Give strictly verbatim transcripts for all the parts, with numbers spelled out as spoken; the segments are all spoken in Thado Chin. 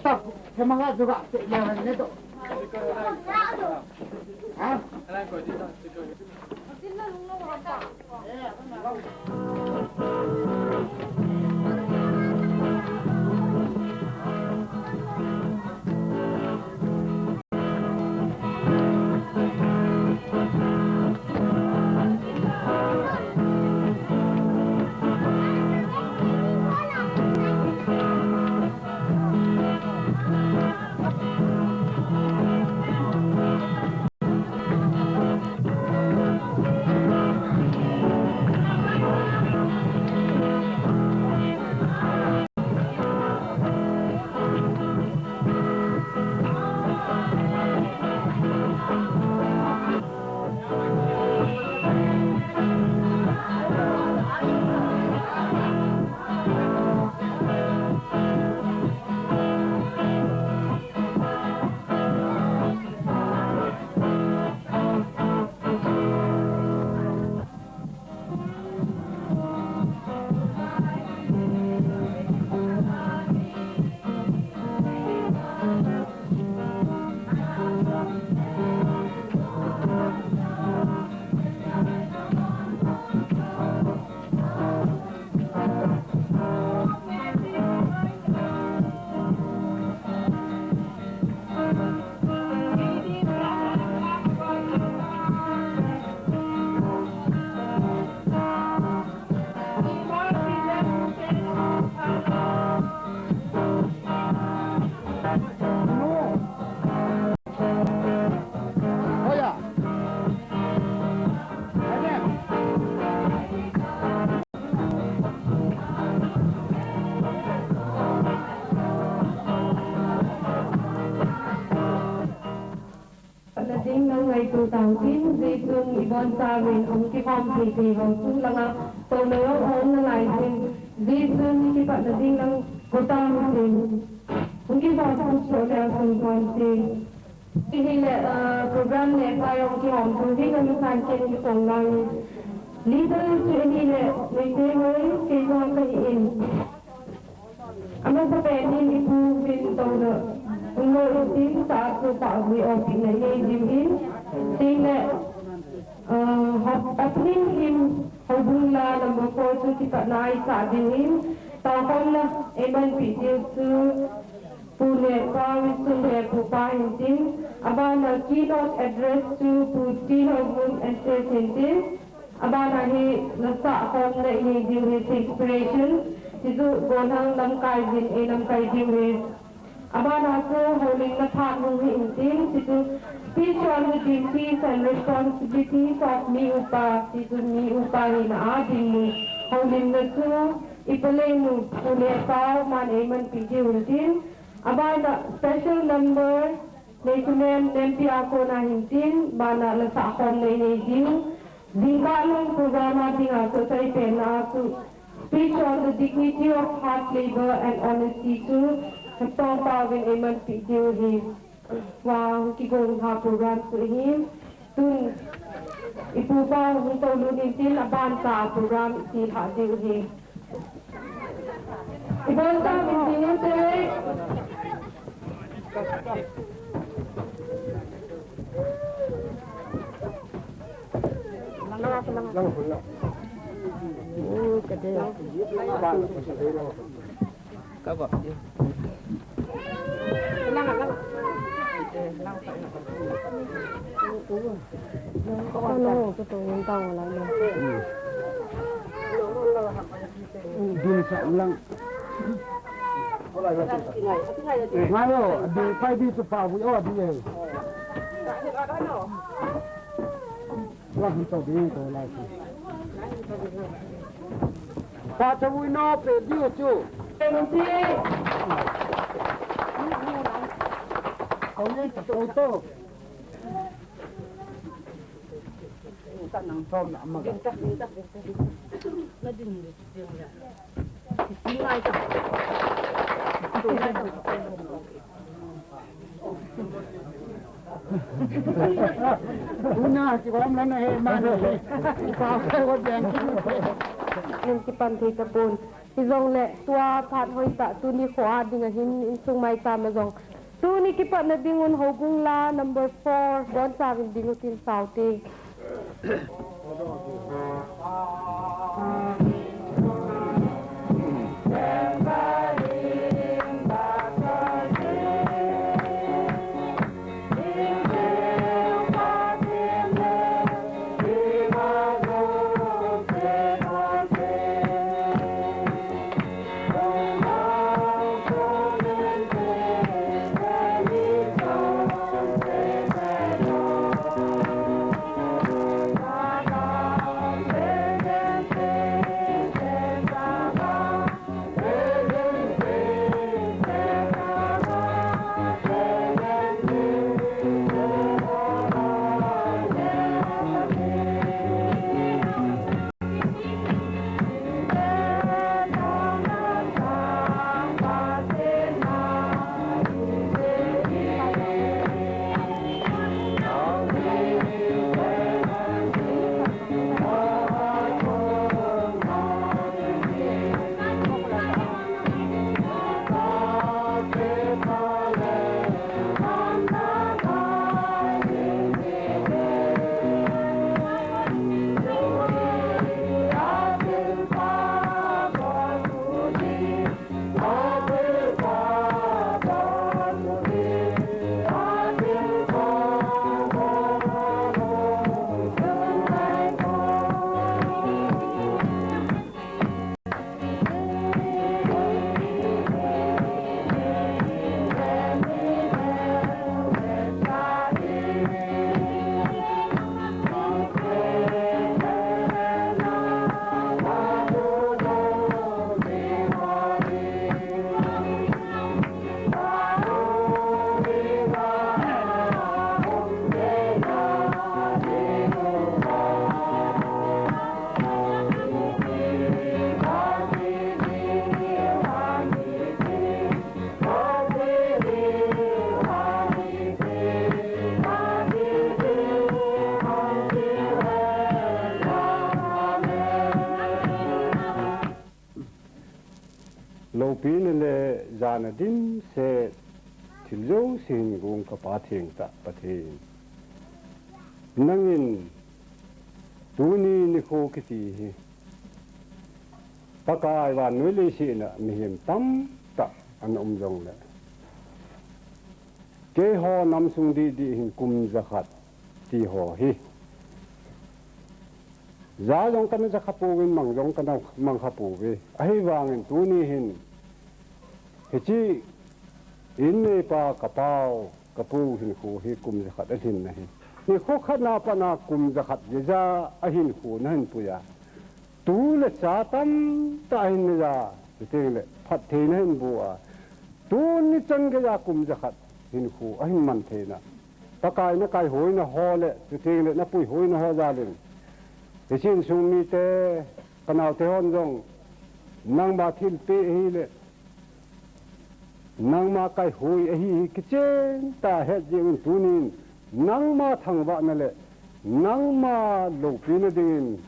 Tak, kemanga juga, te, ya, ne to. Ha? Kipatna ding nang ngaito tautin, Jesun ibonchauvin ahung kikhom thei thei ho chung langa, touna jong ahung nalai jin, Jesun kipatna ding nang ngaito tautin, hung kikhom thei thei ho chung langa. Hile, ah, program le pai hung kihom thei thei ho chung langa, leader chu hile, Meitei hoi, kei jong kahi in. Amasapen in ipu vin touna, umlo in tin sa chu pahvui opina inei diu in, tin le, ah, hap-, opening hymn, houbung la number four chu kipatna a isah diu in, taokhomna eimanpi diu chu Pu Nepal Sun le Pu Pa hin tin, abana keynote address chu Pu T Houvun S S hin tin, Abana hi lasah khomna inei diu hi, inspiration. Chuchu Gonhang lamkai vin eilamkai diu hi. Abana chu houlimna phat hung hi intin, chuchu speech on the duties and responsibilities of mi upa, chuchu mi upa hina a dinmun houlimna chu ipalenu Pu Nepal man eimanpi diu intin. Abana special number Neisumen Nempi a kona hin tin, bana lasah khomna inei diu. Jingkah lang program a dinga chu chaipenna a chu Speech on the Dignity of Hard Labour and Honesty chu Heptongpao vin eimanpi diu hi. Vang kigong ha program chu hi. Tun ipupa hung toulut in tin, abancha program iti lha diu hi. Ibonchauvin ding ute. Ding sa lang. Ngayo, ding pai di tu pa wi o di e. Wa hin to di to lai. Pa to wi no pe di tu. Ko ni to to. Una, kipan thei tapon. Hijongle tua phat hoitah tuni kho a dinga hin insung maicham a jong tuni kipatna dingun houbung la number four boncha vin ding utin saute. Loupina le jana dimset thil jouse hin gong ka Pa thengtah Pathen. Nangin tuni nikho kiti hi Pakai vannoi leiset a mihem tamtah ana um jongle, keiho namsung dihdih hin kum jakhat ti ho hi, ja jong kana ja kha pouvin, mang jong kana mang kha pouve. Ahivangin tuni hin hiche in neipa ka pau, ka pu hinkho hi kum jakhat alhin ahi. Nikho khat na pat a kum jakhat geija ahinkho nahin pui a, tu le cha tamtah ahin nei a, chuteng le phatthei nahin boh a, tuni chan geija kum jakhat hinkho ahin man theina, Pakai na kaihoina ho le chuteng le na puihoina ho jal in, hiche insung mite, ka naote hon jong nangma thilpeh ahile nangma kaihoi ahi hi kichen tah a het jeh un, tunin nangma thangvahna le nangma loupina dingin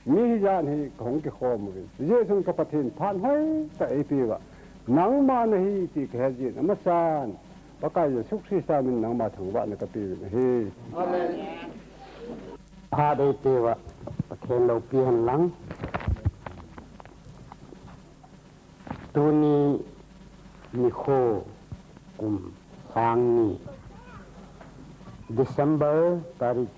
mi hijat hi kahung kikhom uvin. Jesu ka Pathen, phat hoitah eipeh uva nangma nahi ti kahet jeh in, amasan Pakai Jesu Christa min nangma thangvahna kapeh uvin ahi. Amen. Phat eipeh uva Pathen loupi hen lang. Tuni nikho kum sang ni December tarik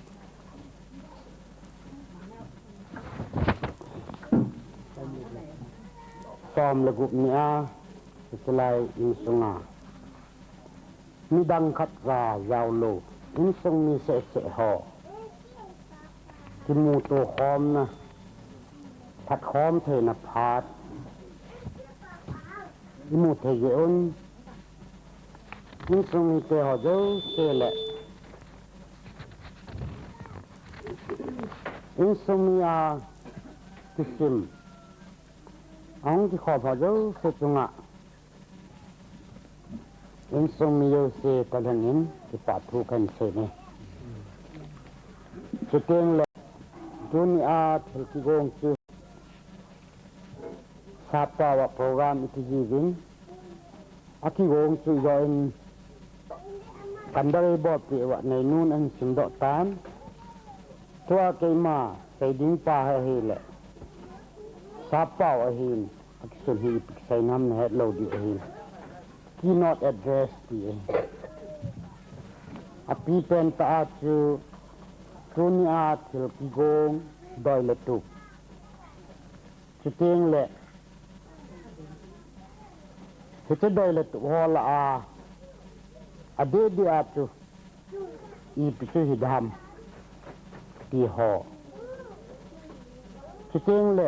som le gup ni a, hiche lai insunga midang khat ja jaolou, insung mi seh seh ho kimuto khomna, phatkhom theina phat imu thei jeh un, insung mite ho jouse le insung mi a kisim ahung kikhom ho jouse chunga insung mi jouse thalheng in kipa thu kahin sei e. Chuteng le tuni a thil kigong chu Sappao a program iti jiuvin, akigong chu ijo in kandal eibolpeh uva neinun ahin simdoh tan. Tua keima seiding pa hi ahile, Sappao ahin, akisun hi ipi kisei nam nahet lou diu ahin. Keynote address ti ahi. Api pen tah a chu, tunia thil kigong, doi le tup. Chuteng le, hiche doi le tup ho lah a, adeh deh a chu, ipi chu hidam, ti ho. Chuteng le,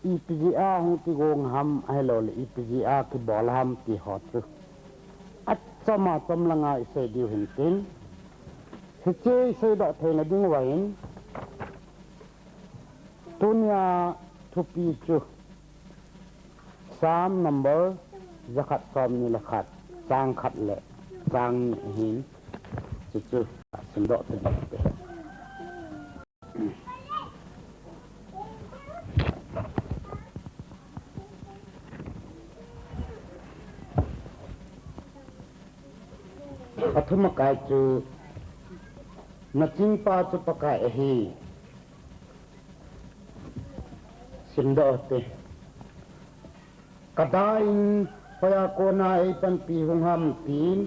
ipi jeh a hung kigong ham, ahilou le, ipi jeh a kibol ham, ti ho chu. Achom achom langa isei diu hintin. Hiche iseidoh theina diuva hin, tunia thupi chu Psalm number jakhat somni le khat, chang khat le chang ni ahin, chuchu simdoh ta ding te. Pathum a kai chu, nachingpa chu Pakai ahi. Simdoh te. Kada in hoiya kona eipanpi hung ham tin,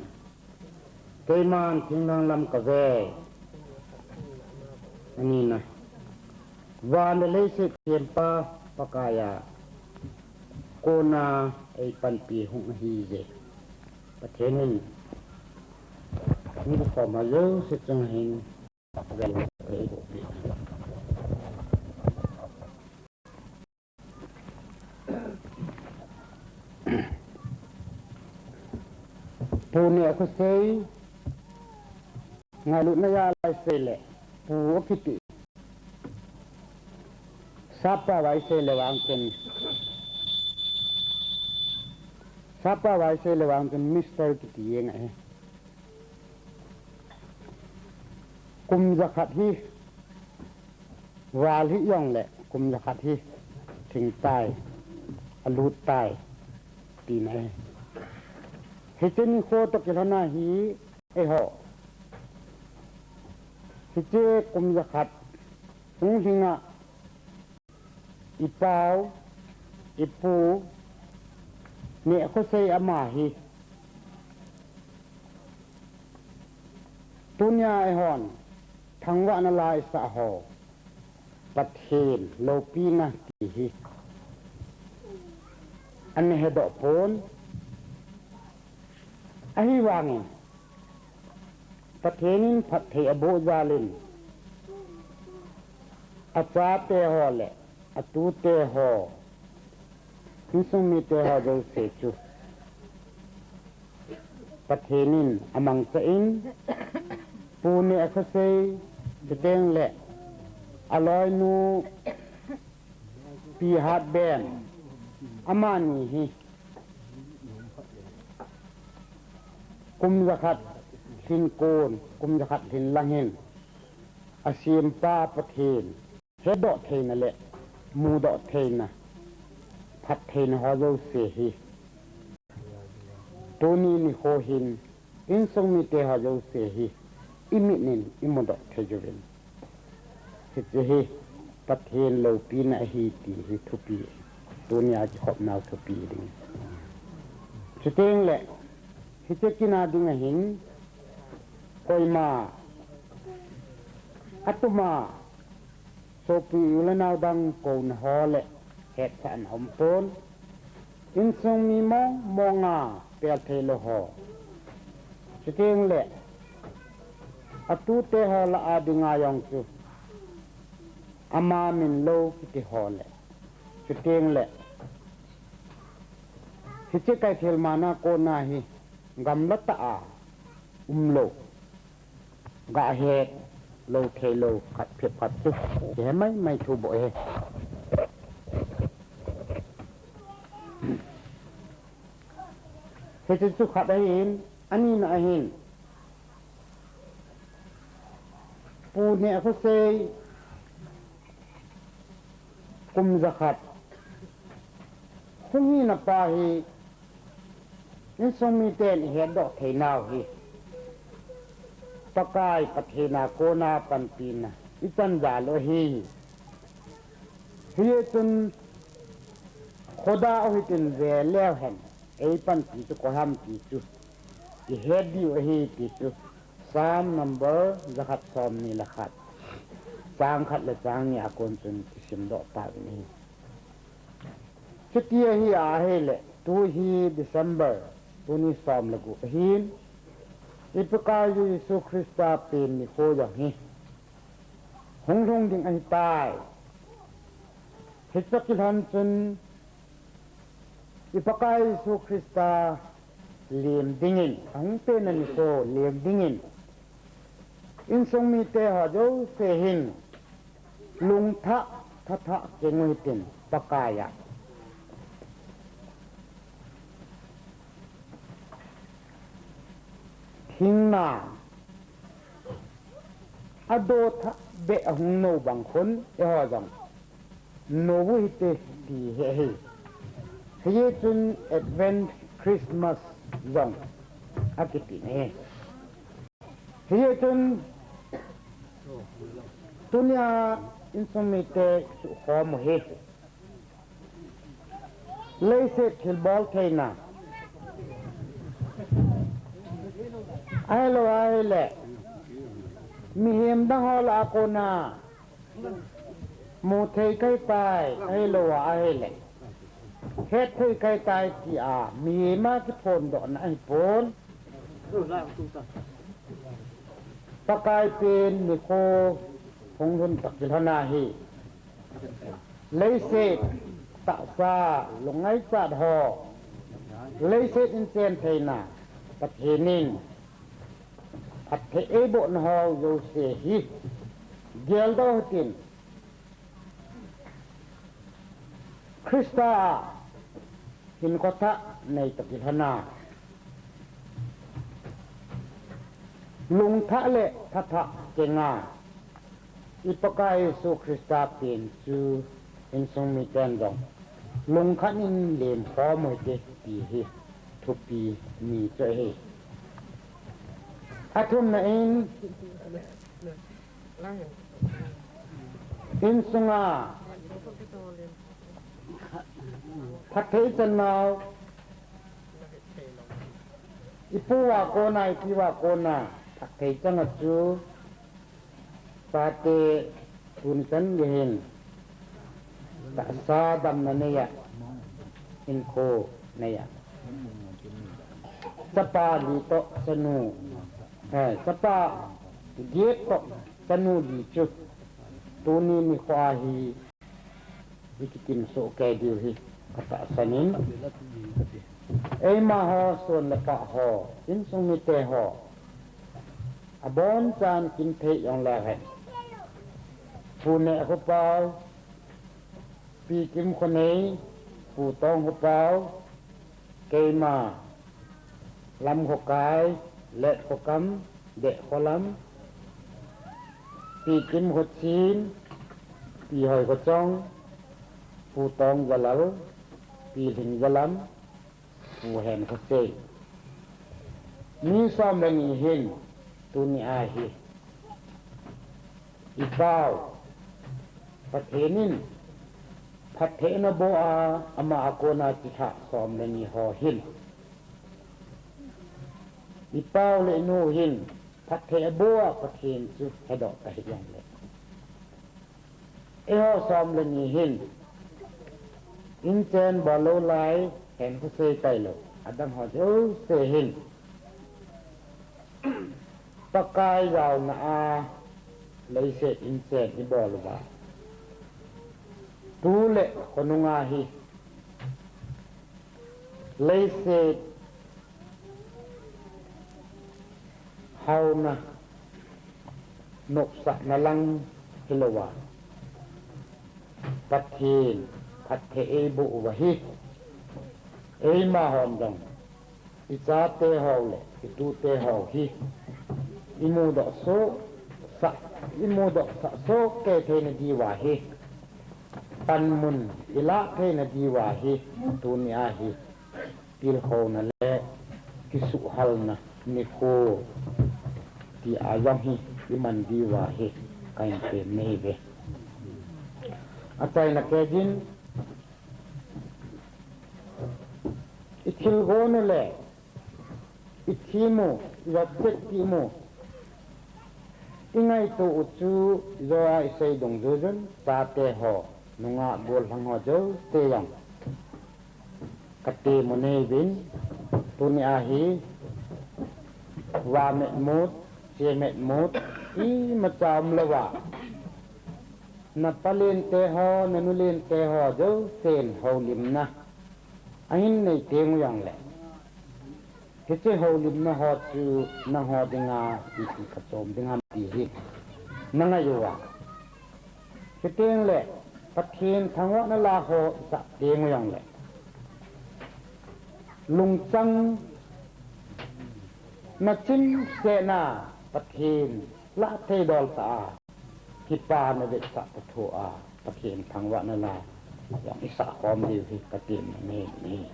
keiman thinglhang lam kave. Anina, van le leiset sempa Pakaiya kona eipanpi hung ahije. Pathen in hung khom a jouse chunga hin Pu Nehkhosei, ngailutna jal a isei le, Pu akiti. Sappao a isei le vang chun, Sappao a isei le vang chun Mister kiti jeng ahi. Kum jakhat hi val hih jongle, kum jakhat hi thing tai, alut tai, tina ahi. Hiche nikho toh kilhona hi, eiho, hiche kum jakhat hung lhinga, ipau, ipu, Nehkhosei ama hi, tunia eihon thangvahna la isah ho, Pathen loupina ti hi ana hedoh pon. Ahivangin, Pathen in phatthei aboh jal in, achate ho le atute ho, insung mite ho jouse chu Pathen in amangcha in, Pu Nehkhosei, chuteng le aloinu Pi Hatben, amani hi kum jakhat lhin kon, kum jakhat lhin lang hin, asempa Pathen hedoh theina le mudoh theina, phattheina ho jouse hi, tuni nikho hin, insung mite ho jouse hi, imit in imudoh thei uvin. Hiche hi Pathen loupina ahi ti hi thupi, tunia kikhopnau thupi ding. Chuteng le, hiche kin a dinga hin, koima, atuma, sopi u le nao dang kouna ho le hetsahna aumpon. Insung mi mong monga pel theilou ho, chuteng le atute ho lah a dinga jong chu ama min lou kiti ho le, chuteng le hiche Kaithel mana kona hi gamla tah a umlou, gahet lou theilou khat phabep khat chu kihe maimai thu bou ahi. Hiche chu khat ahin, anina ahin, Pu Nehkhosei kum jakhat Hung hina pa hi, insung miten ihetdoh theinau hi, Pakai Pathen a kona panpina ichan jal u ahi. Hijeh chun, khoda u hitin ve leu hen, eipanpi chu koi ham ti chu ihet diu ahi ti chu, Psalm number jakhat somni le khat, chang khat le chang ni a kon chun isimdoh tau ahi. Chuti ahi ahile, tu hi December, tuni som le gup ahin, i Pakai Jesu Christa pen nikho jong hi hung lhung ding ahitai. Hiche kilhon chun i Pakai Jesu Christa lem dingin, ahung penna nikho lem dingin, insung mite ho jouse hin lungthah, thathah keng u hitin Pakai a thingnang adothah beh ahung nou bang khun eiho jong nou u hite ti ahi. Hijeh chun Advent Christmas jong akiti ahi. Hijeh chun tunia insung mite suhkhom u hi leiset thilbol theina ahilou ahile mihem dang ho lah a kona mu thei kahitai, ahilou ahile het thei kahitai tia mihem a kiphondohna ahipon, Pakai pen nikho hung lhun toh kilhon a hi, leiset tahsa lungngaichat ho, leiset in chen theina Pathen in phatthei eibohna ho jouse hi geldoh u hitin, Christa a hinkho thah nei toh kilhon a lungthah le thathah kenga i Pakai Jesu Christa pen chu insung miten jong lungkhat in lemkhom u hite ti hi thupi ni chu ahi. Athumna in, insunga phatthei ichan nau, ipu a kona, ipi a kona phatthei chang a chu, chate tuni chan gei hin tahsa damna neiya, hinkho neiya, chapa li toh chanu, eh, chapa get toh chanu li chu tuni nikho a hi ikitim soh kei diu hi katahsan in, eima ho, son le pah ho, insung mite ho, abonchan kin thei jong leu hen, Pu Neh Khopao, Pi Kim Khonei, Pu Tong Khopao, keima, Lam Khokai, Let Khokam, Deh Kholam, Pi Kim Khochin, Pi Hoi Khochong, Pu Tong Jalal, Pi Lhing Jalam, Pu Hen Khosei. Mi som le ni hin tuni a hi i Pau Pathen in phatthei ana boh a, ama a kona chilhah som le ni ho hin, i Pau le i Nu hin phatthei aboh a Pathen chu hedoh ta hih jongle, eiho som le ni hin inchen bol lou lai, Hen Khosei tailou, adang ho jouse hin Pakai jaona a leiset inchen ibol uva, tu le khonunga hi leiset haona, nopsahna lang hilouva, Pathen phatthei eiboh uva hi, eima hon jong, i chate ho le i tute ho hi, i mudoh soh sah, i mudoh sah soh kei theina diuva hi, panmun ilah theina diuva hi, tuni a hi tilkhouna le kisuhhalna nikho ti a jong hi iman diuva hi kahin tem nahi ve. Achaina kejin, i thilgon u le i thim u, i jat chet tim u, i ngaito u chu, jou a i sei dungjuijun, chate ho, nungah gollhang ho jouse jong ka tem u nahi uvin, tuni a hi, va metmut, che metmut, imacha umlouva, na palente ho, na nulente ho jousen houlimna ahin nei teng u jongle, hiche houlimna ho chu nangho dinga ipi phachom ding ham ti hi na ngai uva, chuteng le Pathen thangvahna la ho isah teng u jongle, lungchang na chimsetna Pathen lah thei dol tah a, kipana vetsahna thu a, Pathen thangvahna la jong isah khom diu hi ka tem nahi.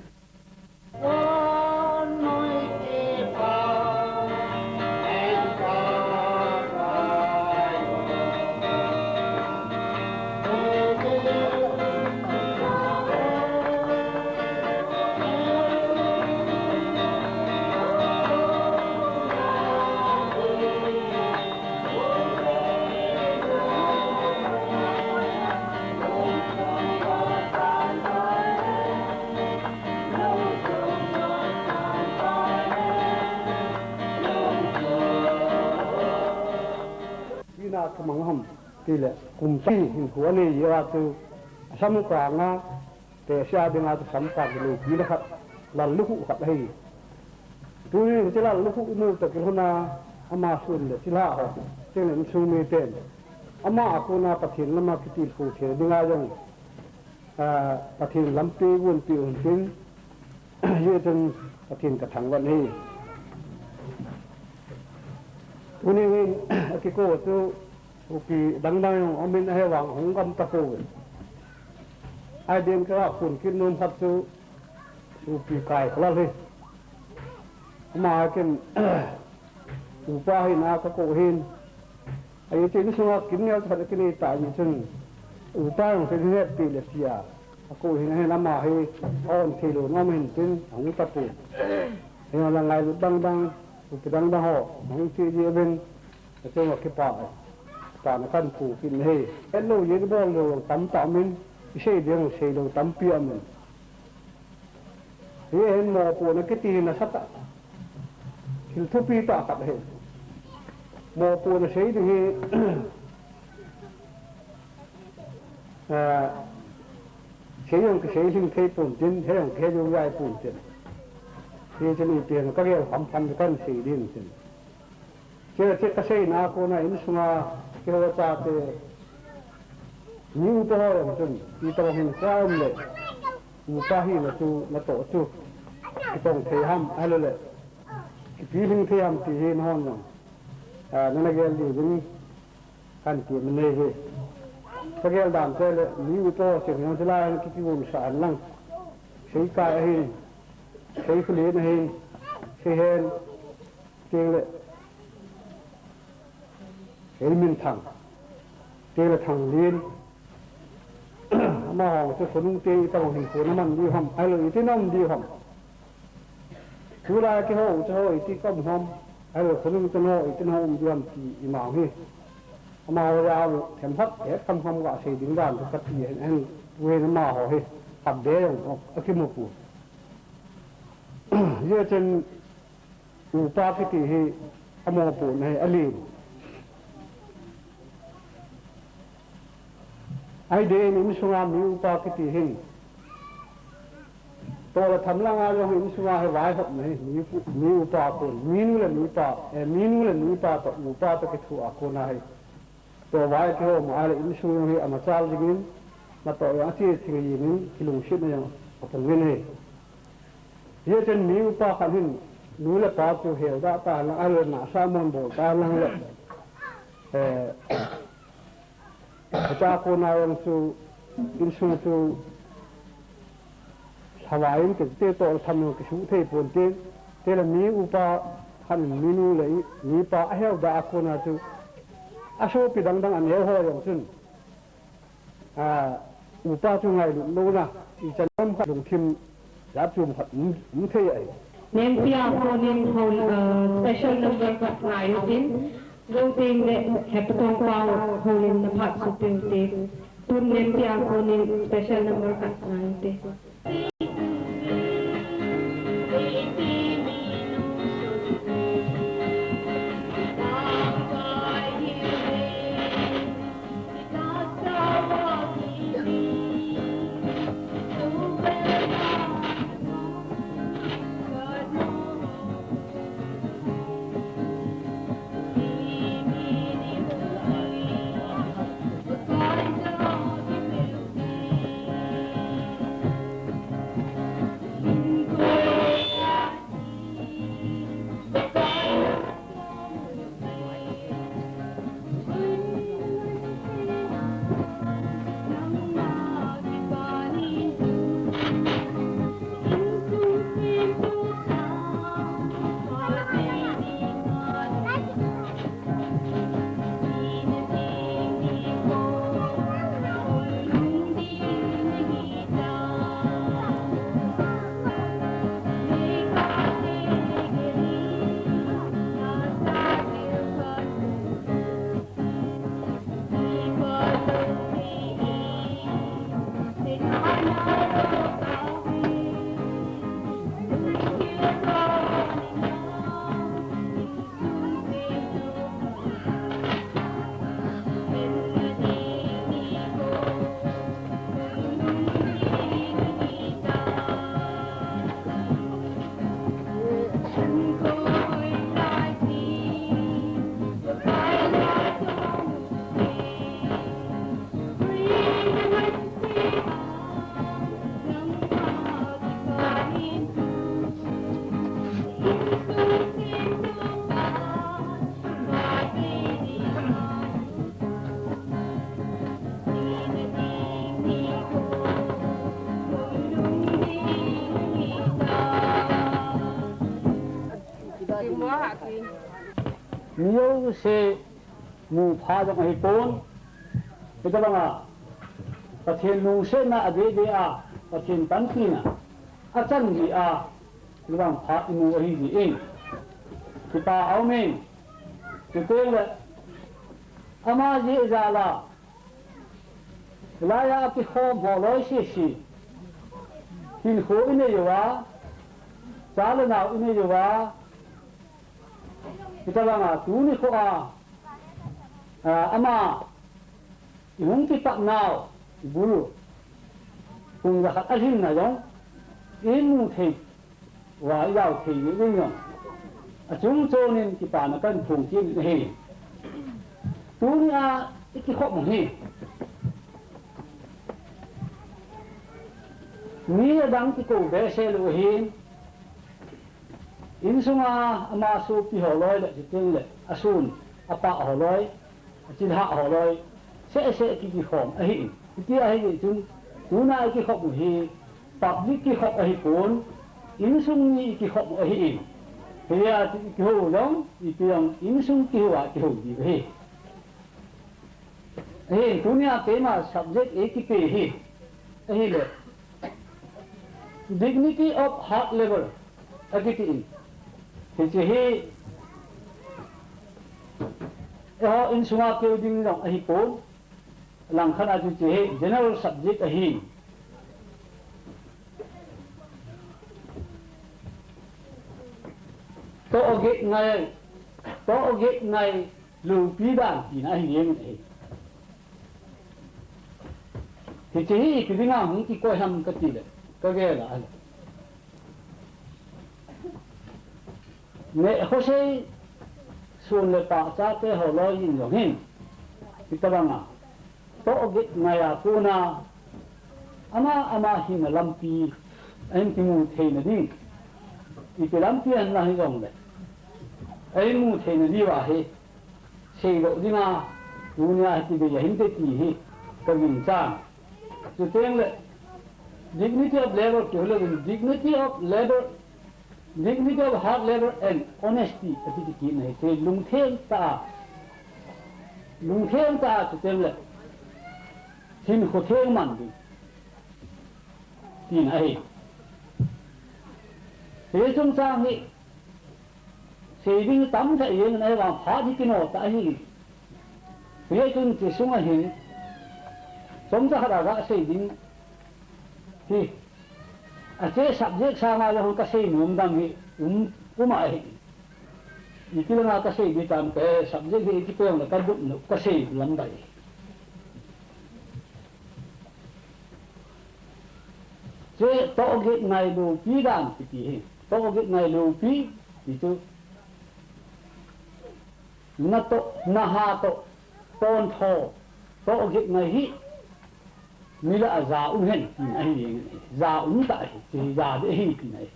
Ina ka mang ham, tile, kum ti hin hu anei a chu, asam ka nga, te sia dinga chu sam ka lu, mi na khat, lal lu hu khat ahi. Tuni chu lal lu hu mu ta ki huna, ama sun le, chu la ho, cheng le sung mi ten. Ama a kona Pathen lama kitilkhou thei dinga jong. A, Pathen lampi gonpeh un tin, hichun Pathen ka thangvah e. Tuni hin, akikou chu, sopi dang dang jong, amin ahe vang, hung gam tapoi. Ahi din ka kun kit nom khat chu, sopi Kaikholal hi. Ama kin, Upa hina ka kou hin. Ahi tin sunga kin neo khat kin nei ta ni chun. Upa jong se het pi le sia. A kou hin hin ama hi on thei lou nom hin tin hung ta pu. Hi la ngai lu dang dang, u pi dang dang ho, hung ti ji ben. Ka chunga kipa. Pa na kan pu kin he. En lo yin bol lo tam ta min. I sei ding sei lo tampi amin. Hi hin mopohna kiti hi nasatah. Thil thupi tah khat ahi. Mopohna sei ding hi, ah, sei jong kisei hing thei pon tin, hei jong kisei jong jai pon tin. Hichun ipi ham ka gel kham kham kan sei ding tin. Che, che ka seina a kona insunga keiho chate, mi upa ho jong chun, itobang hin koi um le, upa hina chu natoh chu kitong thei ham, ahilou le, kipi hing thei ham ti hi nahon jong, a, nana gel diuvin kan ti min nei ve. Ka gel dan te le, mi upa ho chun jong chulai hin kiti um sa hen lang. Seikai ahin, seikhulen ahin, seihen, Teng le, Heilminthang, teng le Thanglien, amaho chu khonung teng itobang hinkho naman diu ham, ahilou iti na um diu ham. Tulai keiho u chu ho iti ka um ham, ahilou khonung teng ho iti na um diu ham ti imang hi. Amaho jong themkhat het kham kham gasei ding dan chu kati ahin, ahin, tuhin amaho hi, khatvei jong akimu poi. Hijeh chun, Upa kiti hi amopohna hi alen. Ahi deh in insunga mi upa kiti hin. Toh le tham langa jong insunga hi vaihopna hi mi pu-, mi upa kon, minu le mipa, eh, minu le mipa toh upa toh kithoa kona hi. Tua vai kihom a le insung jong hi amachal dingin, natoh jong ache ching jingin, kilungsetna jong apung in ahi. Hijeh chun mi upa khat hin, nu le pa chu hel dah ta lang, ahilou le nasa mon bol ta lang le. Eh, acha kona jong chu, Insung chu lhavai in kiti toh tham jong kisuh thei pon tin, tile mi upa khat in minu le mipa aheo da a kona chu asopi dang dang aneo ho jong chun, a, upa chu ngailut louna, ichan ham khat lungthim jat chom khat um, um thei ahi. Nempi a konin ho, uh, special number khat ngai utin, Goteng le Hepatong pa ho in na phat sut peh ute. Tun Nempi a konin special number khat ngai ute. Mi jouse mu pha jong ahipon. Hitabanga Pathen lungsetna adeh deh a, Pathen panpina achan jeh a, hitabang pha imu ahi jeh in, kipa aume. Chuteng le ama jeh jal a hilai a kikhom ho loi sese hinkho inei uva, cha le nao inei uva, hitabanga tuni kho a, a, ama ihung kipat nau, ibul, kum jakhat alhinna jong imu thei uva, ijao thei jeh in jong achung chon in kipana kahin phong kit in ahi. Tuni a ikikhop u hi mi adang kikou behseh lou ahin, insunga ama sopi ho loi le, chuteng le asun apa ho loi, achilhah ho loi seh seh kikikhom ahin. Hiti ahi jeh chun tuna ikikhop u hi public kikhop ahipon, insung mi ikikhop u ahin. Hijeh a chu ikihou jong, ipi jong insung kihou a kihou diu ahi. Ahin, tunia keima subject eikipe hi ahile, Dignity of Heart Level akiti in. Hiche hi eiho insunga keu ding jong ahipon, langkhat a chu hiche hi general subject ahi. Tohgeh ngai, tohgeh ngai loupi dan tina ahi jeng in ahi. Hiche hi ipi dinga hung kikoi ham katile, kagel a ahile, neh khosei, sun le pah chate ho loi in jong hin, hitabanga tohgeh ngai a kona ama ama hinna lampi ahin kimu theina ding, ipi lampi ahinla hijongle ahin mu theina diuva hi seidoh dinga tunia hiti geiya hinte ti hi kaginchan. Chuteng le, dignity of labor kiti le, dignity of labor, dignity of hard labor and honesty ati kiti na hi, lungthim tah a, lungthim tah a, chuteng le, hinkho theng man ding tina ahi. Hiche chungchang hi, sei ding tamtah jeng in ahivang phat hi kino tah ahi. Hichun hiche sunga hin, chomcha khat a kasei ding hi, hiche subject sanga jong kasei nom dang hi, um, um ahi. Iti langa kasei ding tam, hiche subject hi iti peng le kadop nom, kasei lam bai. Hiche tohgin ngai loupi dan kiti hi. Tohgin ngai loupi, ti chu. Natoh, naha toh, pontho, tohgin ngai hi, mi lah a ja um hen, tina ahi, ja um tah ahi, hiche ja ding ahi, tina ahi.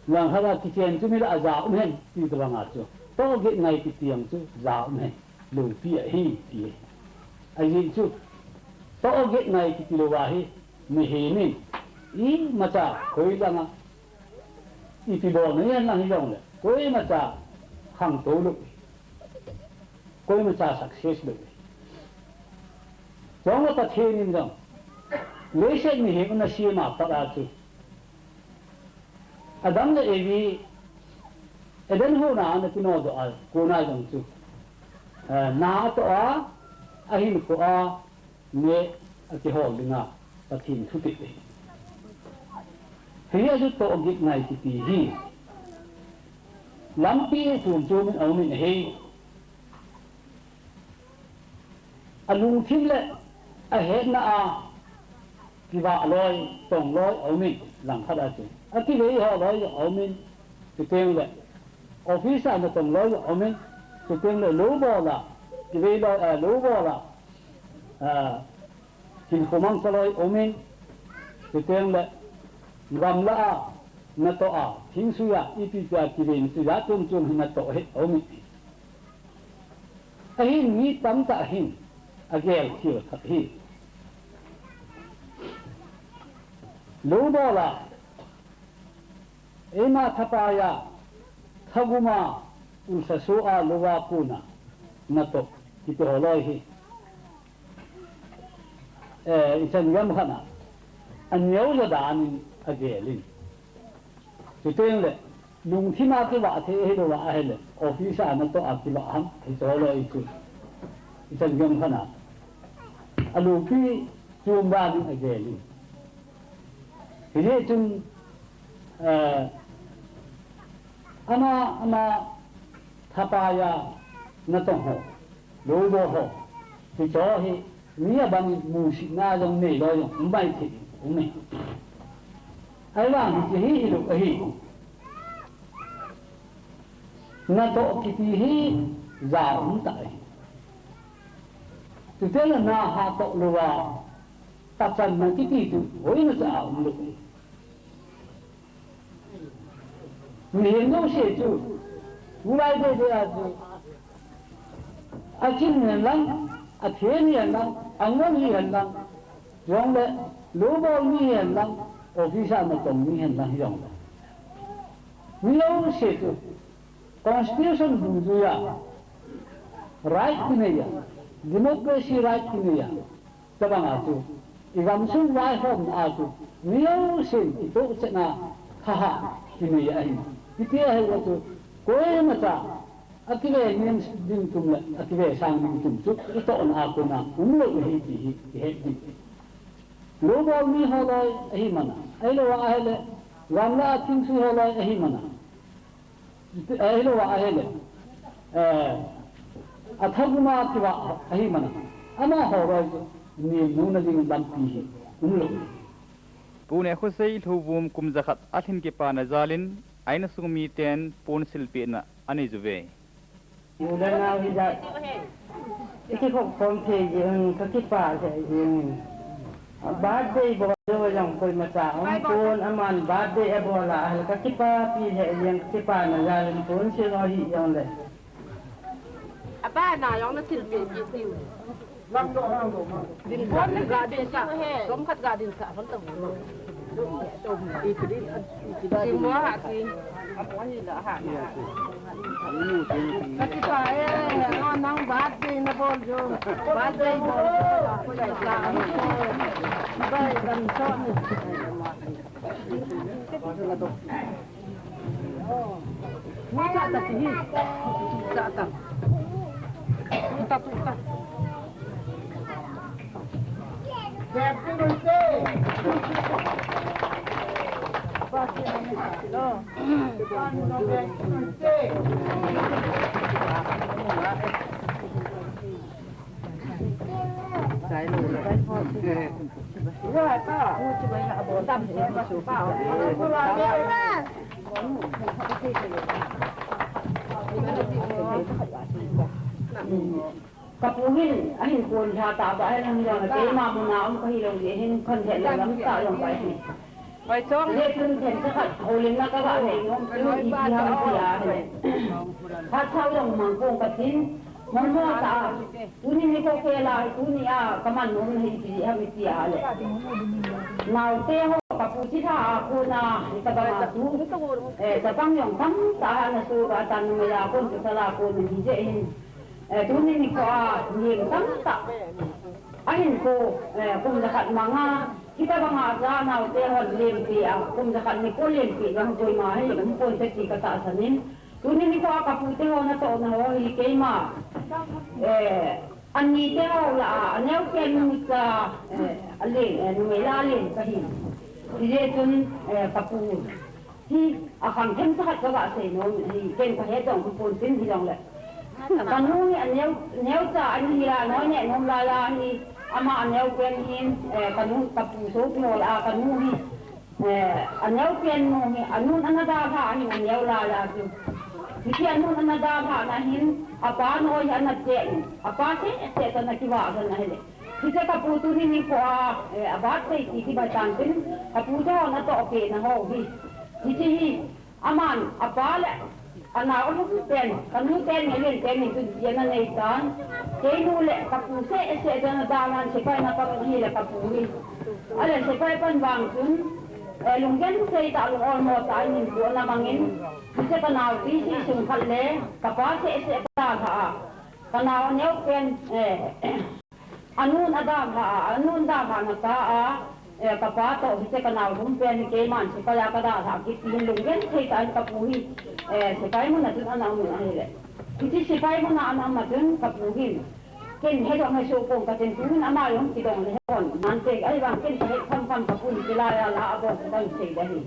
Langkhat a kichen chu mi lah a ja um hen, ti tobang a chu. Tohgin ngai kiti jong chu, ja um hen, loupi ahi, ti ahi. Ajeh chu, tohgin ngai kiti lou a hi, mihem in, imacha, hoilang a, ipi bolna ahi lang hijongle, koimacha khangtou lou, koimacha success lou. Chule Pathen in jong, leiset mihem ana sem a pat a chu, Adam le Evi, Eden hon a ana kinodoh a, kona jong chu, eh, na atoh a, ahinkho a, neh akihol dinga Pathen thupeh ahi. Hijeh a chu tohgin ngai kiti hi lampi chom chom in aumin ahi. Alungthim le ahetna a kivah loi, tong loi aumin, langkhat a chu. Akivei ho loi aumin, chuteng le office a natong loi aumin, chuteng le lou bol a, kivei loi, eh, lou bol a, eh, hinkho mangcha loi aumin, chuteng le gamla a natoh a, thingsui a, ipi pi a kivei na chu jat chom chom hi natoh hi aumin. Ahin mi tamtah hin agel thil khat hi. Lou bol a, eima thapai a, thagum a, ulsa so a, lou a kona natoh kiti ho loi hi. Eh, ichan gam khat a, aneo jo dan in agel in. Chuteng le, lungthim a kivah thei hilou va ahile, office a natoh a kivah ham, hiche ho loi chu. Ichan gam khat a, aloupi chom dan in agel in. Hijeh chun, eh, ama, ama thapai a natong ho, lou bol ho, hiche ho hi mi abang in musitna jong nei loi jong um mai thei, um e. Ahivang hiche hi hilou ahi. Natoh kiti hi ja um tah ahi. Chuteng le naha toh lou a, tachanna kiti chu hoimacha aum lou ahi. Mihem jouse chu, tulai deh deh a chu, achim hihen lang, athem hihen lang, angol hihen lang, jongle, lou bol mi hihen lang, office a natong mi hihen lang hijongle, mi jouse chu, constitution dungjuia right kinei a, democracy right kinei a, Tabang a chu, i gamsung vaihomna a chu, mi jousen i tohchetna thahat kinei ahi. Hiti ahi a chu, koimacha, akivei ngen ding tum le, akivei sang ding tum chu, i tohna a kona, umlou ahi ti hi, i het ding. Lou bol mi ho loi ahi mana. Ahilou ahile, gamla a thingsui ho loi ahi mana. Ahilou ahile, eh, athagum a kivah ahi mana. Amaho loi chu, nilna ding lampi hi, umlou. Pu Nehkhosei Lhouvum kum jakhat alhin kipana jalin, a insung miten pon silpehna anei uve. Ule nau hijat, i kikhop khom thei jeh un, ka kipah lheh jeng. Birthday bol jong koimacha umpon, aman birthday abol a ahile ka kipapi lheh jeng, ka kipana jal in pon sil ho hi jongle. Abana jong na silpeh kit diu. Din pon le ga din sa. Som khat ga din sa. Hon ta bu. Simwa ha si. Kati pa e, nang birthday na bol jo. Birthday bol jo. Bai dan so. Tuta, tuta. Tuta, tuta. Kapu hin ahin kon lha ta ba, ahin jong keima muna um kahi lou jeh hin kon het lou lam ta jong pai hi. Hoi chong. Hijeh chun themcha khat houlimna ka ga nei nom chu ipi ham tia ahile. Phat chau jong mang kong ka tin, mon mo ta a. Tuni nikho khel a, tuni a ka man nom na hi ipi ham tia le. Naote ho kapu chilha a kona, hitabang a tu. Eh, chapang jong tamtah ana soh a, tan numei a kon, pasal a kon hijeh hin. Eh, tuni nikho a, mi tamtah ahin ko, eh, kum jakhat manga, hitabang a cha naote hon lempi a, kum jakhat nikho lempi vang koima hi um pon te ti ka tahsan in. Tuni nikho a kapu te ho natohna ho hi keima, eh, anite ho lah a, aneo pen nu cha, eh, alen, eh, numei lah a len kahi. Hijeh chun, eh, kapu hi akhang themcha khat ka ga sei nom hi, ken ka het jong um pon tin hijongle. Kanu hi aneo, neocha ana hi a, noineh nom lai a hi, ama aneo pen hin, eh, kanu kapu sopi ho lah a, kanu hi, eh, aneo pen nu hi, anun ana dalha a hin aneo lai a chu. Hiche anun ana dalha na hin, apa noi hi ana che in, apa seh seh chu ana kivah lhon ahile. Hiche kapu tuni nikho a, eh, a birthday ti kibai tan tin, kapu te ho natoh peh na ho hi. Hiche hi, aman, apa le, anao alhom pen, kanu ten, ngen pen, nin tun tia ana nei tan. Keinu le, kapu seh seh chu ana dalhan, sepai na pang hile kapu hi. Ahile sepai pan vang chun, eh, lunggenthei tah lung olmo tah in hin pu ana mangin, hiche kanao ti si sung khat le, kapa seh seh ka dalha a. Kanao aneo pen, eh, Anun adalha a, anun dalha na ta a, eh, kapa toh hiche kanao lhom pen hi keiman sepai a ka dalha kit tin lunggenthei tah in kapu hi, eh, sepai mun a chun ana um in ahile. Hiche sepai mun a ana um a chun kapu hin. Ken hedoh hesoh pon ka tin tuhin ama jong kidong le hon. Nante ahivang ken ka het kham kham kapu hi kilai a la abon ka sei da hi.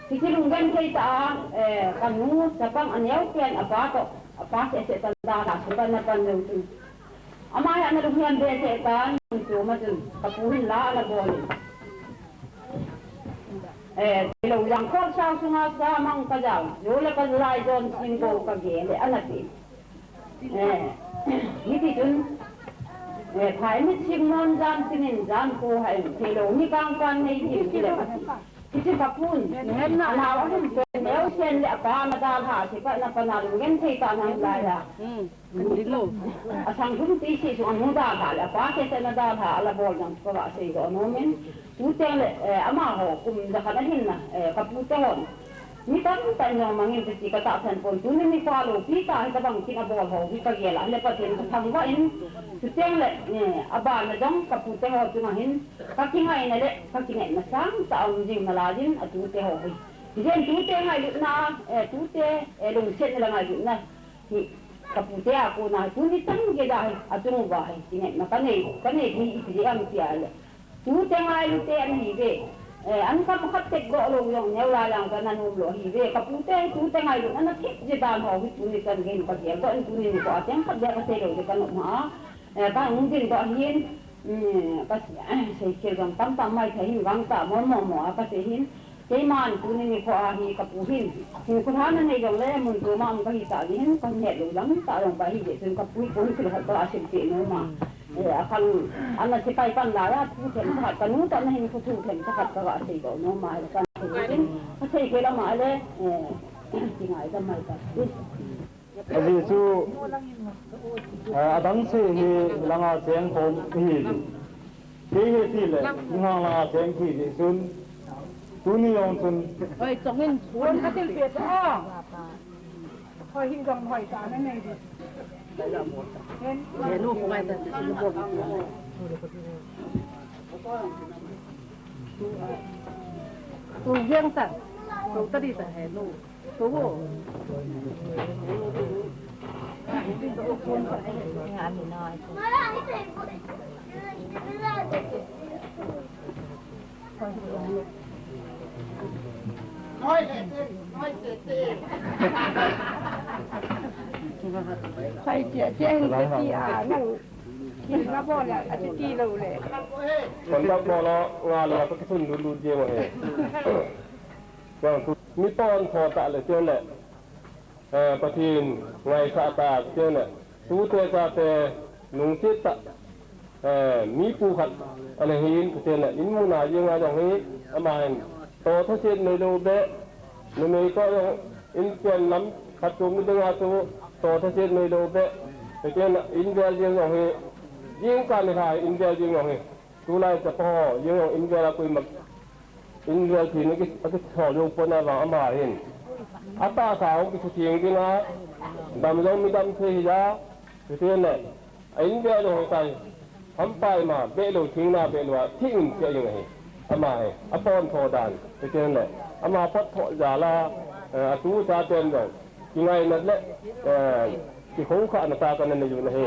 Hiche lunggenthei tah a, eh, kanu chapang aneo pen apa toh, apa seh seh cha dalha sepai na pan jong chun. Ama hi ana lunghem behseh tan, mun chom a chun, kapu hin la ana bol in. Eh, theilou jang kholsao sunga sa mang ka jao, jo le ka lai jon sing ko ka gel le ana ti. Eh, hiti chun, eh, phai mit sing non jan sing in jan ko ha in, theilou ni kang kan nei jing ti le ka ti. Hiche kapun, anao alhom pen, neo sen le apa ana dalha, sepai na pan a lunggenthei tah in ana lai a. Hmm. Asang thum ti si sung a nu dalha le, apa seh seh na dalha, ala bol jong ka ga sei doh nom in. Tuteng le, eh, amaho, kum jakhat ahin na, eh, kapu te hon. Mi tamtah in jong mangin te ti ka tahsan pon, tuni nikho a loupi tah hitabang kin abol ho hi ka gel a, le Pathen ka thangvah in. Tuteng le, eh, abana jong kapu te ho chunga hin, ka kingaina le, ka kinepna sangtah a um jing nalai in, atute ho hi. Hijeh in tute ngailutna, eh, tute, eh, lungsetna le ngailutna hi, kapu te a kona hi, tuni chan geiya hi, achung uva hi, kinepna ka nei, ka nei hi ipi jeh ham tia le. Tute ngailute ana hi ve. Eh, an kam khat tek doh lou jong neo lai lang ka na nom lou hi ve. Kapu te, tute ngailutna ana thip jeh dan ho hi, tuni chan gei ka gel doh in tuni nikho a cheng khat beh ka sei lou jeh ka nom a. Eh, ka hung din doh hin, um, ka sei khel jong tamtah mai thei hin vang ta mo mo mo a ka sei hin. Keiman tuni nikho a hi kapu hin, hinkho lha na nei jong le, mun chom a um ka hi tah jeh hin, ka het lou lam tah jong ka hi jeh chun kapu hi kon kilhot ka la sim peh nom a. Eh, akhang, ana sepai pan lai a, thu themcha khat kanu toh ana hinkho thu themcha khat ka ga sei doh nom a, ka sei khel lam a le, eh, kingai ka mai ka. Ajeh chu, eh, adang se hi langa cheng khom hi. Kei hi ti le, ngang langa cheng hi ti chun. Tuni jong chun. Hoi, chong in, chun ka til pe ta. Hoi, hi jong hoi ta na nei di. He nu, hoi ta. Tu jeng ta. Tu ta di ta he nu. Hai, che, che, che, che, a, nang, ki, na, bo, le, a, che, ti, lo, le. Kon ta, bo, lo, nga, lo, ka, ki, sun, lu, lu, je, mo, he. Vâng, tu, mi, pon, tho, ta, le, che, le. Eh, Pathen ngaisah tah chun, tute chate lungset tah, eh, mi pu khat ana hin, Pathen in muna jeng a jong hi, ama hin toh thaset neilou beh, numei toh jong in pen lam khat chom ni ding a chu toh thaset neilou beh, Pathen in vel jeng jong hi, jingkah nilhah in vel jeng jong hi. Tulai chapa ho, jeng jong in vel a koima in vel thina ki, akitho jou pon a vang ama hin. Atahsa hung kisutheng ding a, dam jong mi dam thei hi a, Pathen le, a in vel jong hi tai, hampa ima, behlou, thingna behlou a, thi in che jeng ahi. Ama hi, apon tho dan, Pathen le, ama phot tho jal a, eh, atu chaten jong. Kingaina le, eh, kikhokhahna tah kana nei u ahi.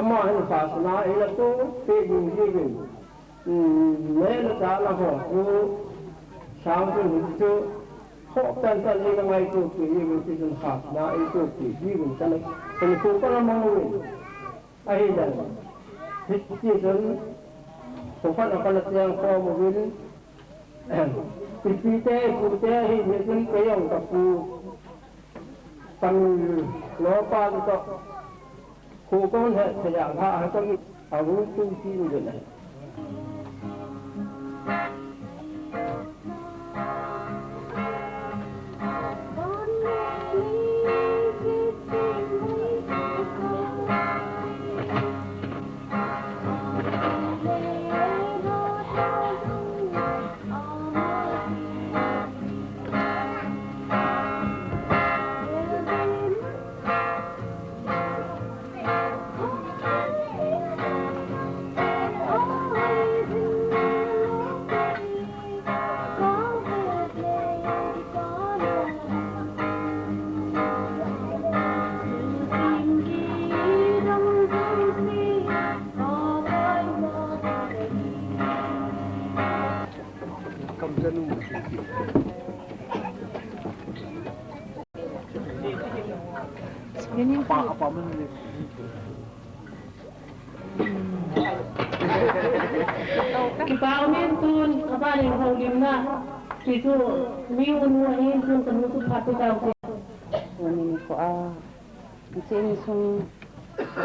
Ama hin khasna eina toh peh ding jiuvin. Hmm, neh le chah la ho chu, sang chun hichu, khoh tan tan eina ngaito peh jiuvin, tichun khasna eitoh peh jiuvin, kana, kana kho kana mang uvin. Ahidan, hiti chun, kho khat a kana cheng khom uvin, ipi te, ipu te, ahi, hichun kei jong kapu, pan lo pa toh, Kho kon he thei a, ha, ha, kon a, hu tu ti u le. Kipa umin tun, kapa ning houlimna. Hichu, mi unu ahin tun, kanu chu phat tu tau te. Tuni nikho a, hiche insung,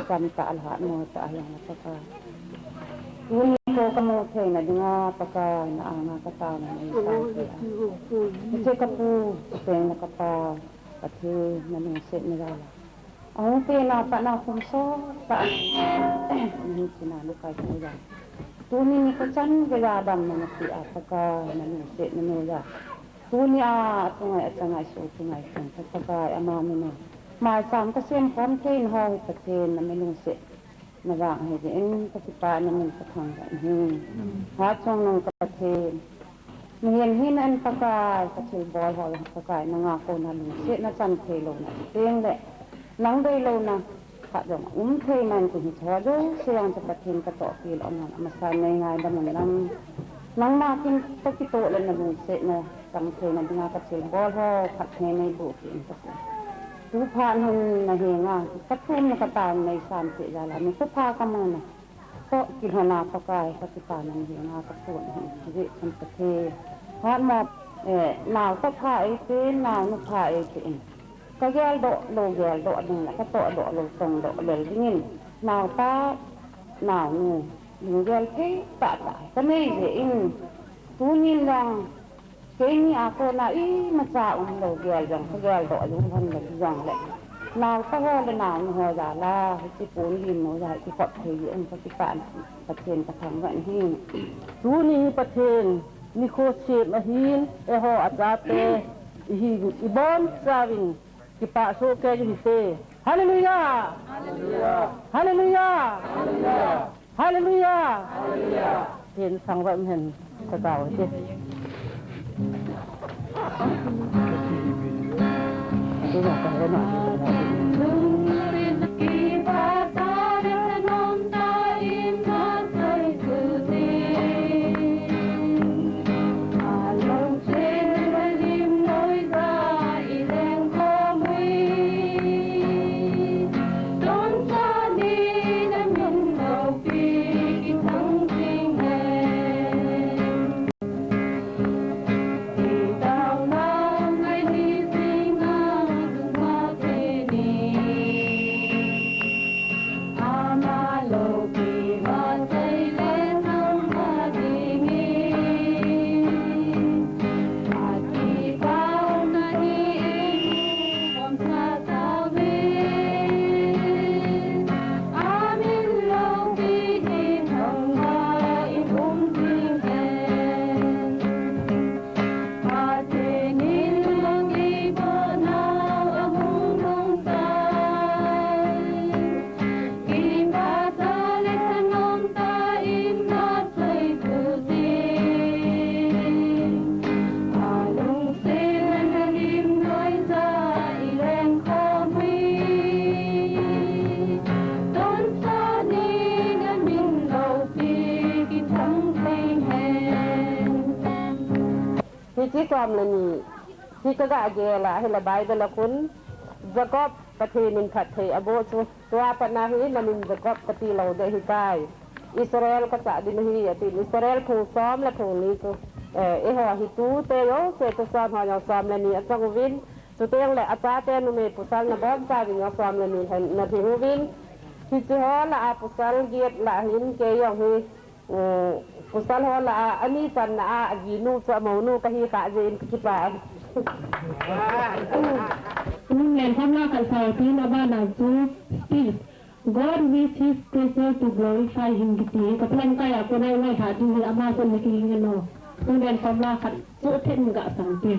cham tah a lhat mo tah a hiang Pakai. Tuni nikho kamu theina dinga Pakai na anga kataona nei sangpeh a. Hiche kapu, chuteng le kapa, Pathen nalungsetna jal a. Ahung pen a pat na kum sot tah a nahin china nakai kit jal. Tuni nikho chan geiya damna napeh a Pakai nalungsetna nei jal. Tuni a, atungai, achangai, sopi ngai chun Pakai ama min a. Maisam kasem khom theina ho hi Pathen nami lungset. Navang ahi jeh in kakipah in namin kathangvah in ahi. Hatchungnung ka Pathen. Mihem hina in Pakai, kathilbol ho jong Pakai, nanga kona lungsetna chan thei louna, chuteng le nang deilouna khat jong um thei man tin hiche ho jouse jong chu Pathen katoh pi lou nan, amasan nei ngaidam un lang. Nangma kin kakitoh le nalungsetna chang theina dinga kathilbol ho phatthei neiboh peh in Pathen. Tuphat hin nahenga kathumna kataona nei sanpeh jal a nikho pha kamuna toh kilhona Pakai kakipana nahenga kathum ahi. Hijeh chun Pathen, hatmo, eh, nao tapha eipeh in, naonu pha eipeh in. Kageldoh lou geldoh ding le katohdoh lou tongdoh lel dingin, naopa, naonu lunggel thei tahtah kanei jeh in, tunin jong keini a kona imacha umlou gel jong kageldoh lou lhon le jongle, naopa ho le naonu ho jal a hiche pon lim nu jal a kikhop thei jeh in kakipah in Pathen kathangvah in ahi. Tuni hi Pathen nikho sem ahin, eiho achate ihi, ibonchauvin kipah soh kei u hite. Hallelujah! Hallelujah! Hallelujah! Pathen thangvah um hen, katao hite. Hiche som le ni, hiche ka ga gel a, hile Bible a khun, Jacob Pathen in phatthei aboh chu, tua pat na hi namin Jacob kati lou ding ahitai. Israel kasah ding ahi, atin Israel phung som le phung ni chu, eh, eiho hi tute jouse chu som ho jong som le ni achang uvin, chuteng le achate numei pasal nabonchauvin jong som le ni lhon nalhing uvin, hiche ho lah a pasal get lah hin kei jong hi, um, pasal ho lah a, ani channa a, ajinu chu amounu kahi kha jeh in kakipah. Nung len khom la khat sao tin abana chu speech. God wish his creature to glorify him kiti. Ka plan kaya ko nai nai kha ding hi ama ko ni ki ngeno. Nung len khom la khat chu then ga sang te.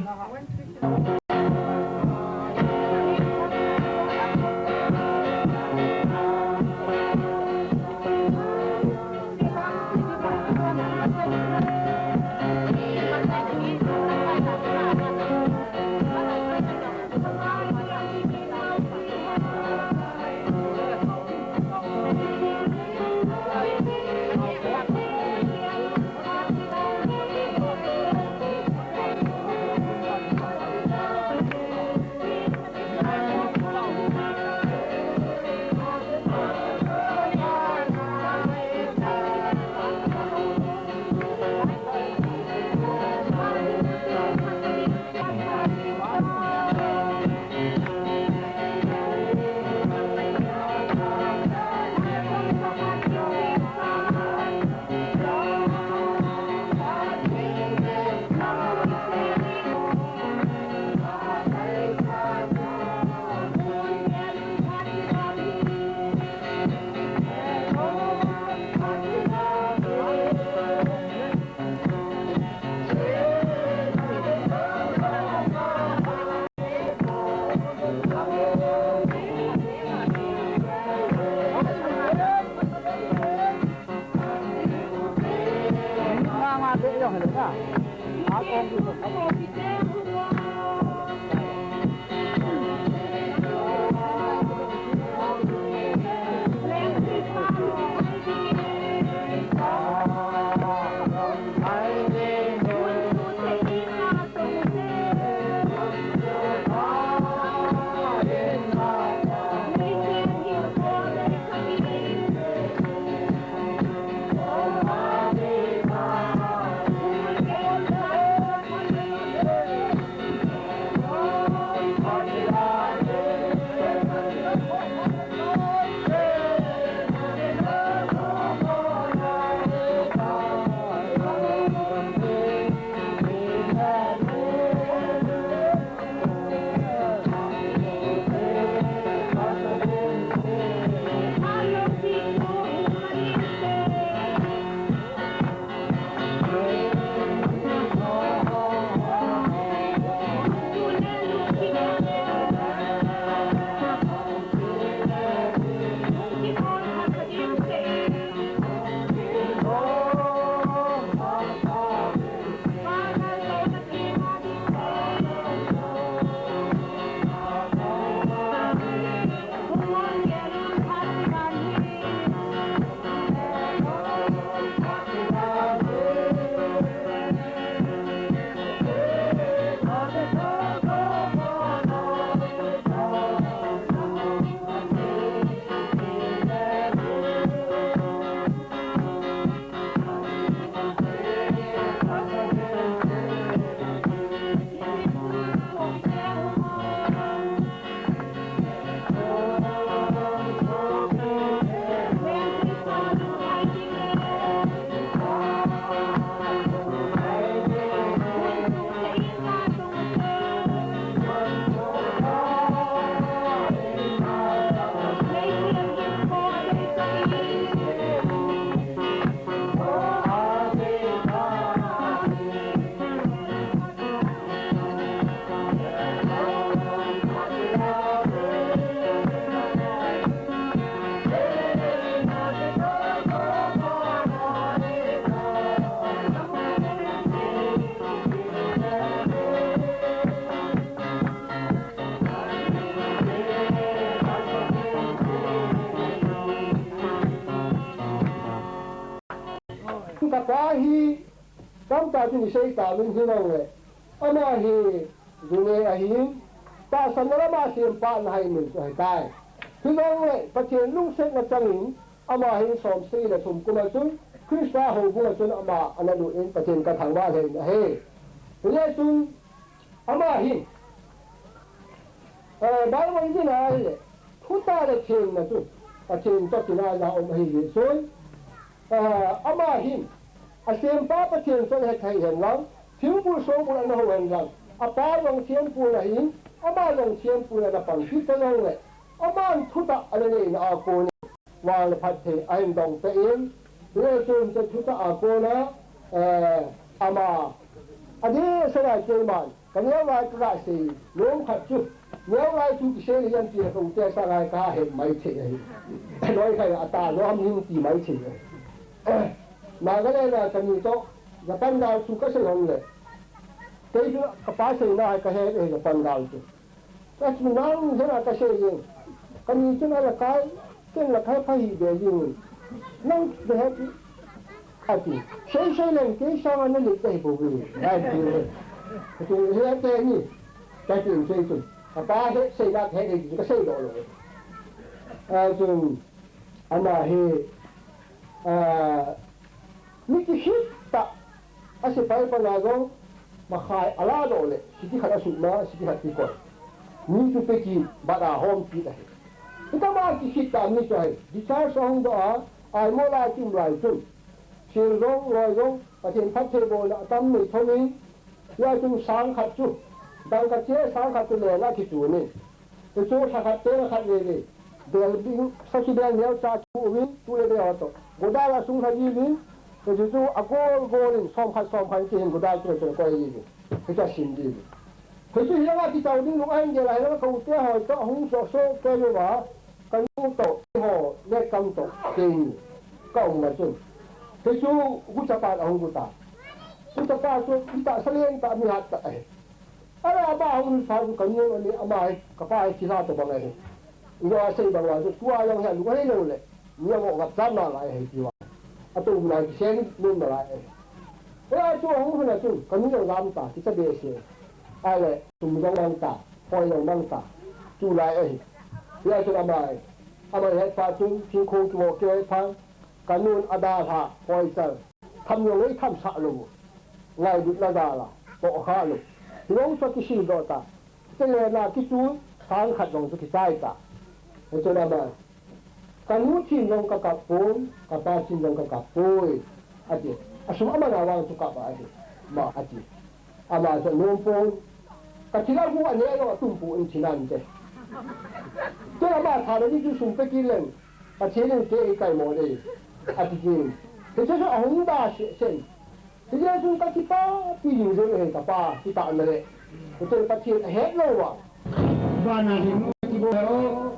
Kapa hi, tamtah chun isei ta min hi lo le. Ama hi ju ne ahin, tahsanna lama sempa ana hi mun chu ahitai. Hijongle Pathen lungsetna changin, ama hin som sagi le thum kum a chun, Christa houbung a chun ama ana lut in Pathen kathangvah lheh in ahi. Hijeh chun, ama hin, eh, Bible in ahile, thutah le thengna chu Pathen toh kinai a um ahi jeh chun, eh, ama hin, asempa Pathen chu ahet thei hen lang, thingpul songpul ana hou hen lang, apa jong thempul ahin, ama jong thempul ana pang kit ta jongle, aman thutah ana neina a kon in, vang le phatthei ahin dong tah in, hijeh chun hiche thutah a kona, eh, ama, adeh sela keiman, ka neo lai ka ga sei nom khat chu, neo lai thu kisei le jan ti le ka u te sanga ka het mai thei ahi. Loi khai ata lou ham ning ti mai thei ahi. Nagaland a kani toh, Japan gal thu ka sei hon le. Kei chu ka pa seina hi ka het e Japan gal chu. Ka chu nang jana ka sei jeng. Kani chun ala kai, ken la kai pha hi be jeng. Nang de het ati. Sei sei leng kei sanga na le kai bo ve. Ati. Ati he te ni. Ka ti sei chu. Ka pa he sei la he de ka sei lo lo. A chu ama hi, a, mi kikhet tah, a sepai panga jong, makhai ala doh le, siki khat asut ma, siki khat kikoi. Mi chu peki, bat a hom kit ahi. Hitama kikhet tah mi chu ahi, discharge ahung doh a, aimo lai kim lai chun. Thil jong, loi jong, Pathen phattheibohna atam nei thou in, hia chun sang khat chu, dangka che sang khat chu len a kichun in. Hichu lha khat te lha khat veve. Bel bing, sakhi bel neo cha chu uvin, tu le be ho to. Godal a sung lha ji vin, hichu chu a gol gol in, som khat som khat kihin godal chu chu koi ji vin. Hichu a sim ji vin. Hichu hilanga kichau ding lung ahin gel a hilanga ka u te ho to, ahung so so ke lu va. Ka nu toh, keiho, le kam toh, keini, ka um ma chun. Hichu, gucha pa ahung guta. Gucha pa chu, mi tahsa lentah, mi hattah ahi. Ala ama hung sa chu ka nu ani, ama hi, ka pa hi thilha tobang ahi. Ina sei bang uva chu, tua jong hi, lu ka hei lou le. Mi amo ngap cham nalai ahi, tia. Ato u nalai, kisei nom nalai ahi. Hia chu, ahung hon a chun, ka nu jong lam ta, kicha behseh. Ahile, sum jong mang ta, hoi jong mang ta. Tulai ahi. Hia chun ama ahi. Ama het phat chun, thingkhong kivo kei phat. Ka nun adalha, hoi chal. Tham jong ei tham sah lou. Ngailutna jal a, tohkha lou. Hilou chu kisil doh ta. Kile na kichu, sang khat jong chu kichai ta. Hichun ama. Ka nu thin jong ka kap poi, ka pa thin jong ka kap poi, ati. Asum ama na vang chu kap ahi, ma ati. Ama chu nom poi, ka thilha hu ane jong atum poi in thin ante. Chun ama thana ni chu sum pe kit leng, Pathen in kei kaimo dei, ati jin. Hiche chu ahung da seh seh. Hijeh chun ka kipapi jing jeng e, ka pa, kitahna le. Hiche Pathen ahet lou va. Vana ding kibol o.